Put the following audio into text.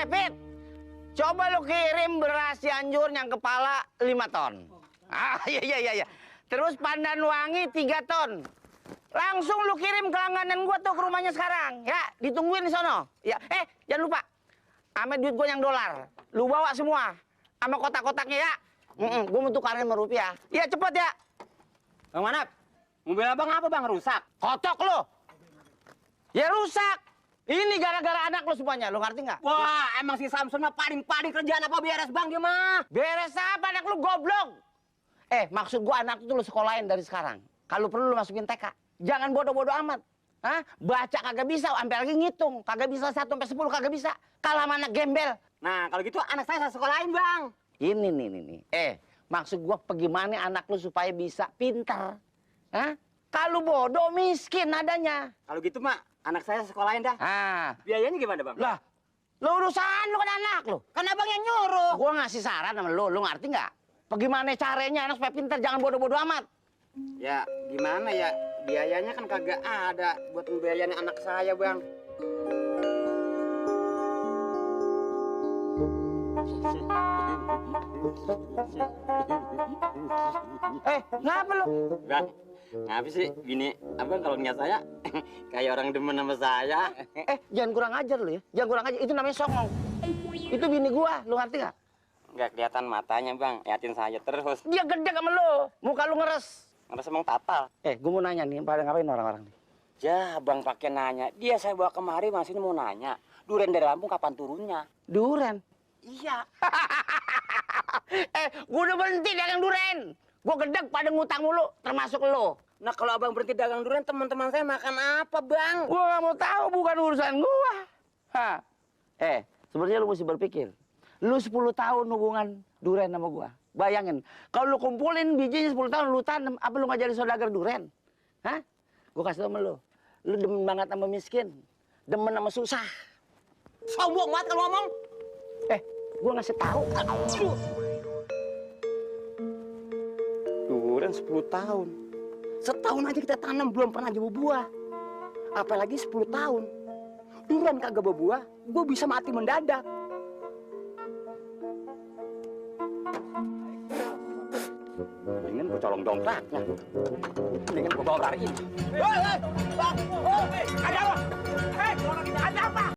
Fit, coba lu kirim beras Cianjur yang kepala 5 ton. Iya. Terus pandan wangi 3 ton. Langsung lu kirim ke langganan gua tuh ke rumahnya sekarang. Ya, ditungguin di sono. Ya, jangan lupa. Ame duit gua yang dolar. Lu bawa semua. Sama kotak-kotaknya ya. Gua mau tukarin sama rupiah. Iya, cepet ya. Bang Manap, mobil abang apa bang? Rusak? Kotok lu. Ya rusak. Ini gara-gara anak lu semuanya, lu ngerti nggak? Wah, emang si Samson mah paling kerjaan apa beres bang dia mah? Beres apa anak lu goblok? Maksud gua anak itu lu sekolahin dari sekarang. Kalau perlu lu masukin TK. Jangan bodoh-bodoh amat. Hah? Baca kagak bisa, sampai lagi ngitung. Kagak bisa 1 sampai 10 kagak bisa. Kalah sama anak gembel. Nah, kalau gitu anak saya sekolahin bang. Ini nih. Maksud gua bagaimana anak lu supaya bisa pintar. Hah? Kalau bodoh miskin adanya. Kalau gitu mah anak saya sekolahin dah. Biayanya gimana bang? Lah, lu urusan lu kan anak lu. Kan abang yang nyuruh. Gua ngasih saran sama lu ngerti nggak? Bagaimana caranya anak supaya pintar, jangan bodoh-bodoh amat. Ya, gimana ya? Biayanya kan kagak ada buat membiayain anak saya bang. Kenapa lu? Bang, ngapa sih gini? Abang kalau ngeliat saya kayak orang demen sama saya. Jangan kurang ajar lu ya. Jangan kurang ajar. Itu namanya songong. Itu bini gua, lu ngerti nggak? Nggak kelihatan matanya bang, liatin saya terus. Dia gede sama lu. Muka lu ngeres. Ngerasa emang tatal. Gua mau nanya nih, pada ngapain orang-orang nih? Ya, bang pakai nanya. Dia saya bawa kemari masih mau nanya. Duren dari Lampung kapan turunnya? Duren. Iya. Gua udah berhenti dagang duren. Gua gedeg pada ngutang mulu, termasuk lu. Nah, kalau abang berhenti dagang duren, teman-teman saya makan apa, bang? Gua nggak mau tahu, bukan urusan gua. Sebenarnya lu mesti berpikir. Lu 10 tahun hubungan duren sama gua. Bayangin, kalau lu kumpulin bijinya 10 tahun lu tanam, apa lu nggak jadi saudagar duren? Hah? Gua kasih tau sama lu. Lu demen banget sama miskin. Demen sama susah. Sombong banget kalau ngomong. Gua ngasih tahu. Duren 10 tahun. Setahun aja kita tanam belum pernah jadi buah. Apalagi 10 tahun. Duren kagak berbuah, gua bisa mati mendadak. Mendingan gua colong dongkraknya. Mendingan gua bawa lari ini. Ada apa? Ada